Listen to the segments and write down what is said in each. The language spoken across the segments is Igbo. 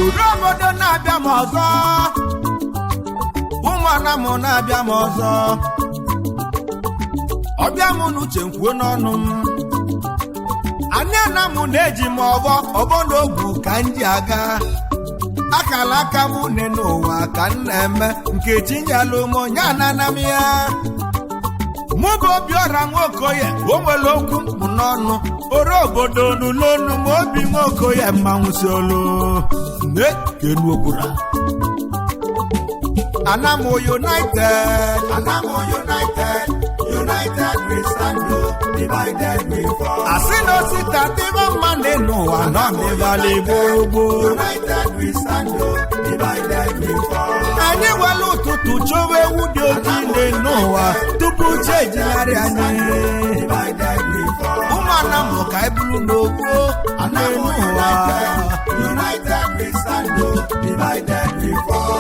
Uru obodo na-abịa m ọzọ, ụmụnna m na-abịa m ọzọ, ọbịa m n'uche nkwuo n'ọnụ m. Anya na m na-eji m ọbọ ọbọ n'ogwu ka m ji aga. Akala aka m une n'ụwa ka m na-eme nke chinyelu m onye anana m ya. Mụ bụ Obiora Nwokoye, o nwere okwu mkpụ n'ọnụ. Ore obodo n'ụlọonu m obi Nwokoye mmanwụ si olu. Kenu okwura. Anam United, Anam United, United we stand, divided we fall. Asị na osita dịba mma n'ụwa nọ n'ịbalị gboo gboo. United we stand, divided we fall. Anyị were ụtụtụ chọwa ewu dị ojii n'ụwa tupu chi ejigharị anyị. Divided we fall. Ụmụ Anam ka anyị bụrụ n'ogbo Anam n'ụwa. United, United we stand, divided we fall.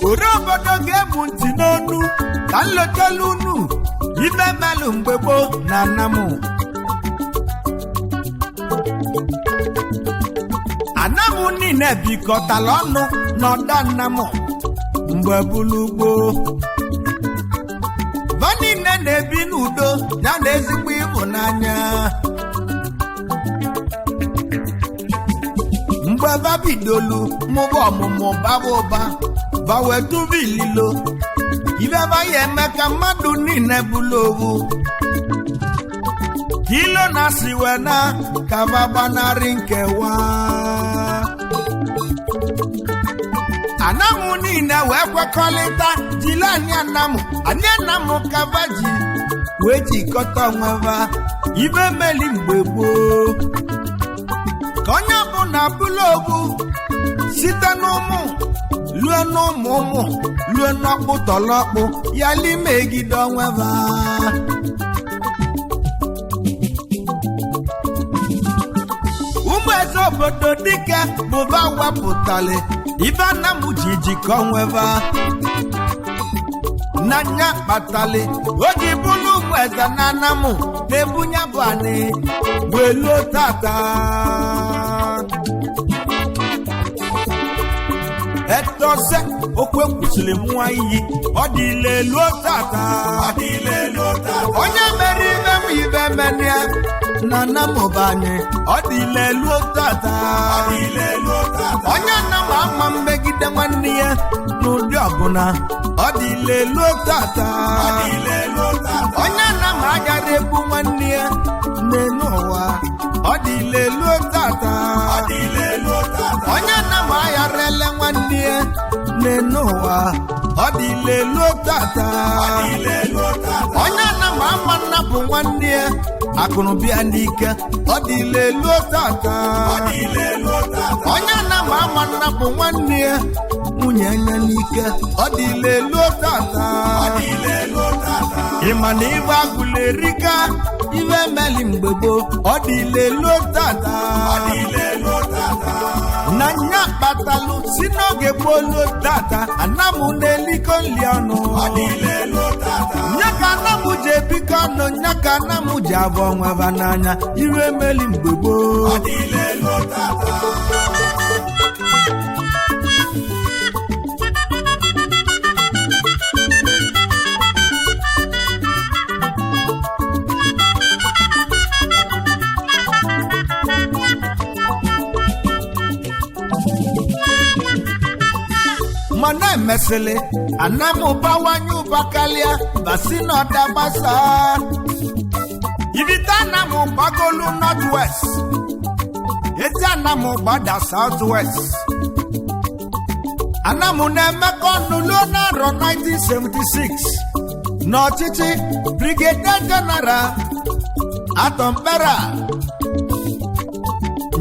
Ore obodo ga-emu ntị n'onu ka nlotelu unu ife melụ mgbe gboo na Anamụ. Anamụ niile bikọtara ọnụ n'ọda Anamụ mgbe bulu gboo. Va niile na-ebi n'udo ya na ezigbo ịhụnanya. Mgbe va bidolu mụba ọmụmụ bara ụba, va wee tụba ililo. Ibe va ya eme ka mmadụ niile bụlụ owu. Ka ilo na-asị wee na ka va gbanarị nkewa. Anamụ niile wee kwekọrịta jiri anyị Anamụ, anyị Anamụ ka va ji wee jikọta onwe va. Ibe meli mgbe gboo. Ka onye ọbụla bụlụ ogbu site n'ụmụ lue n'ụmụ ụmụ lue n'ọkpụ tọlọkpụ ya n'imegide onwe va. Ụmụ eze obodo dike bụba wepụtali ibe Anamụ ji jikọ onwe va. Na nya kpatali o ji bụrụ ụmụ eze na Anamụ na-ebunye bụ anị wee luo tata. Etose okwu ekwusịrị m nwa iyi ọ dị ile luo tata. Adịle lota, Onye mere ibe m ibe menia na Anamụ bụ anyị ọ dị ile luo tata. adịle lota, Onye Anamụ ama mmegide nwanne ya n'ụdị ọbụla ọ dị ile luo tata. adịle lota, Onye Anamụ agaghị egbu nwanne ya n'elu ụwa ọ dị ile luo tata. adịle lota, Onye Anamụ aghara ele nwanne ya n'elu ụwa ọ dị ile luo tata. adịle lota, Onye Anamụ ama nnapụ nwanne ya akụnụbịa n'ike ọ dị ile luo tata. adịle lota, Onye Anamụ ama nnapụ nwanne ya nwunye ya n'ike ọ dị ile luo tata. adịle lota, Ị ma na ibe agụla erika ibe meli mgbe gboo ọ dị ile luo tata. adịle lota, Na nya kpatalụ si n'oge gboo luo tata Anamụ na-eliko nli ọnụ. adịle lota, Nya ka Anamụ ji ebikọ ọnụ, nya ka Anamụ ji abụ onweba n'anya iwe meli mgbe gboo. adịle lota. Mana emesịlị Anam bawanye ụba karịa basi n'ọda gbasaa. Ivite Anam gbagolu North West, ezi Anam gbada South West. Anam na-emekọ ọnụ luo n'arọ 1976 n'ọchịchị Brigadier General Arthur Mkpera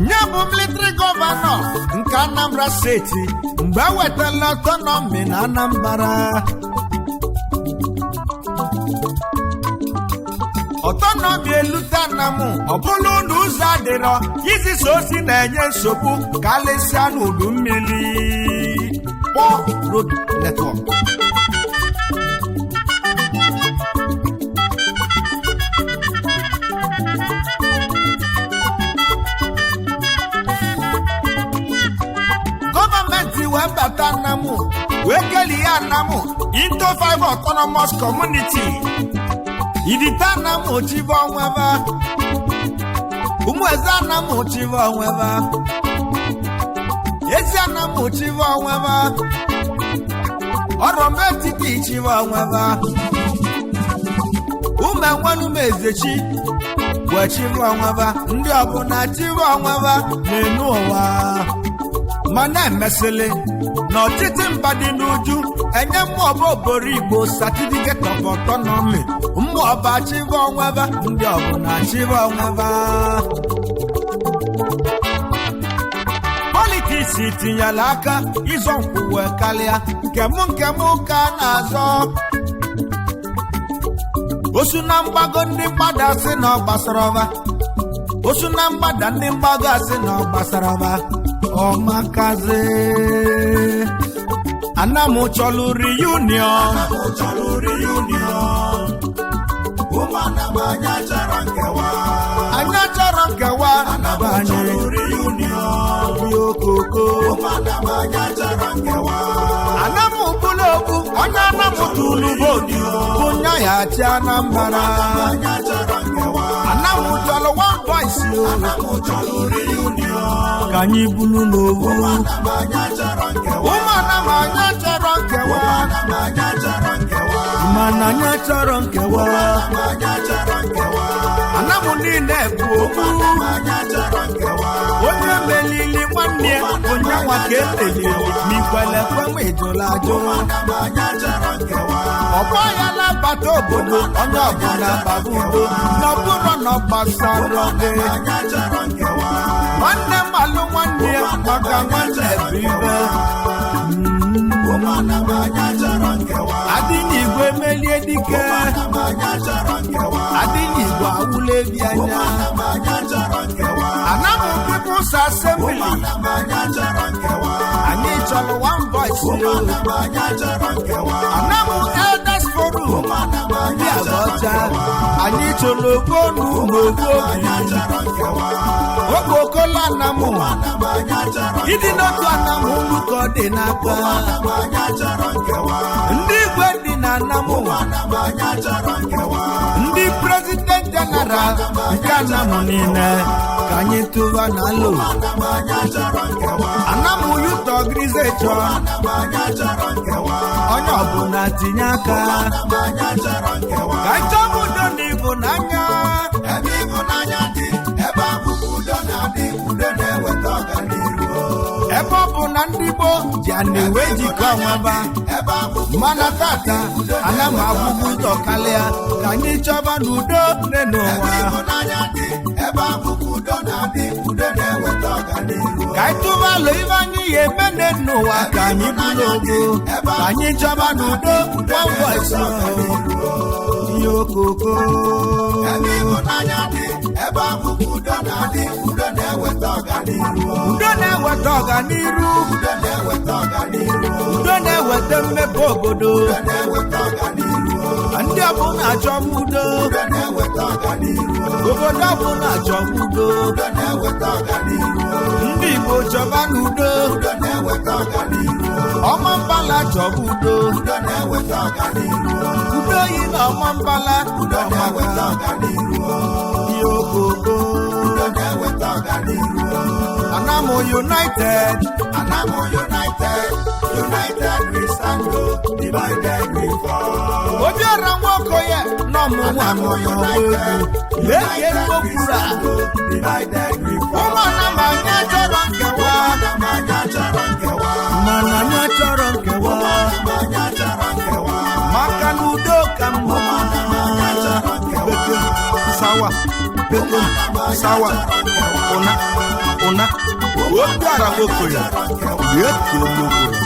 nye bụ military governor nke Anambra Steeti mgbe e wetala autonomy na Anambra. Autonomy elute Anam, ọ bụrụ na ụzọ adịrọ izisa osi na-enye nsogbu karịsịa n'udu mmiri, poor road network. Gọọmenti wee bata Anam wee kelie Anam into five autonomous community. Idite Anam chibe onweba, Ụmụeze Anam chibe onweba, Ezi Anam chibe onweba, Ọrọmba Etiti chibe onweba, Ụmụenwenumezechi wee chibe onweba. Ndị ọbụla chibe onweba na-enu ụwa. Mana emesịlị na ọchịchị mba dị n'uju enye mmụọba oboro Igbo certificate of autonomy. Mmụọba chibe onweba, ndị ọbụla chibe onweba. Politics tinyere aka ịzọ nkwuwe karịa nkem nkem ka a na-azọ osu na mgbago. Ndị mgbada sị na ọ gbasara ọba, osu na mgbada, ndị mgbago asị na ọ gbasara ọba. Ọmakazi Anam chọlụ reunion. Anam chọrọ reunion. Ụmụ Anam, anyị chọrọ nkewa. Anyị chọrọ nkewa. Anam anyị chọrọ reunion. Okoko. Ụmụ Anam, anyị chọrọ nkewa. Anam bụlụ okwu onye Anam tụrụ vote bụ nya ya achị Anambra. Anam, anyị chọrọ nkewa. Anam chọrọ one voice o. Anam chọrọ reunion. Ka anyị bulu n'owu. Ụmụ Anam, anyị chọrọ nkewa. Ụmụ Anam, anyị chọrọ nkewa. Ụmụ Anam, anyị chọrọ nkewa. Mana anyị chọrọ nkewa. Anam, anyị chọrọ nkewa. Anam niile bụ okwu. Anam, anyị chọrọ nkewa. Onye melili nwanne ya, onye nwa ka emeliri ma ikwele ekwe ma ịjụla ajụ. Anam, anyị chọrọ nkewa. Ọgbọ ya na-abata obodo, onye ọbụla baba udo na ọbụrụ na ọ gbasara gị. Anyị chọrọ nkewa. Nwanne m alụ nwanne ya maka nwanne bụ ibe. Ụmụ Anam, anyị chọrọ nkewa. Adị n'igwe melie dike. Anam, anyị chọrọ nkewa. Adị n'igwe awụla ebi anya. Anam, anyị chọrọ nkewa. Anam People's Assembly. Anam, anyị chọrọ nkewa. Anyị chọrọ one voice o. Anam, anyị chọrọ nkewa. Anam Elders Forum. Anam, Ndị anyị agba chọrọ ọcha nkewa. anyị chọrọ ogonu n'ogbu obi. Anyị chọrọ nkewa. Oge okola Anam. Anam, anyị chọrọ Ịdị n'otu Anam ulu ka ọ dị n'aka. Anam, anyị chọrọ nkewa. Ndị igwe dị na Anam. Anam, anyị chọrọ nkewa. Ndị president general nke Anam niile, ka anyị tụba na alo. Anam, anyị chọrọ nkewa. Anam Youth Organization. Anam, anyị chọrọ nkewa. Onye ọbụla tinye aka. Anam, anyị chọrọ nkewa. Ka anyị chọba udo na ịhụnanya. Ebe ịhụnanya dị, ebe ahụ ka udo na-adị, udo na-eweta ọganihu. Ebe ọ bụ na ndị gboo ji anị wee jikọ onweba, Ebe ahụ ka mana tata ana m akwụkwọ ụzọ karịa ka anyị chọba n'udo nne ebe n'ụwa. Ịhụnanya dị, ebe ahụ ka udo na-adị, udo na-eweta ọganihu. Ka anyị tụba alụ ibe anyị ya eme nne n'ụwa, ka anyị bụrụ ogo, ka anyị chọba n'udo, one voice, ihe okoko. Ebe ịhụnanya dị, ebe ahụ ka udo na-adị, udo na-eweta ọganihu. Udo na-eweta ọganiru. Udo na-eweta ọganihu. Udo na-eweta mmepe obodo. Udo na-eweta ọganihu. Ndị ọbụla achọba udo. Udo na-eweta ọganihu. Obodo ọbụla achọba udo. Udo na-eweta ọganihu. Ndị Igbo chọba n'udo. Udo na-eweta ọganihu. Ọma mbala chọba udo. Udo na-eweta ọganihu. Udo yi na ọma mbala. Udo na-eweta ọganihu. Ihe okoko. Udo na-eweta ọganihu. Ana Anam United. Anam United, United we stand, oh, divided we fall. Obiọra Nwokoye nọ m nwa Anam n'ọgbọ United, egwu lee ka United ego we kwuru a. stand, oh, divided we fall. Ụmụ Anam, anyị achọrọ nkewa. Anam anyị achọrọ nkewa. Mana anyị achọrọ nkewa. Anam anyị achọrọ nkewa. Maka na udo ka mma. Anam anyị achọrọ nkewa. Sawa peke sawa ụna ụna. Obiọra Nwokoye, lee ka ego kwuru.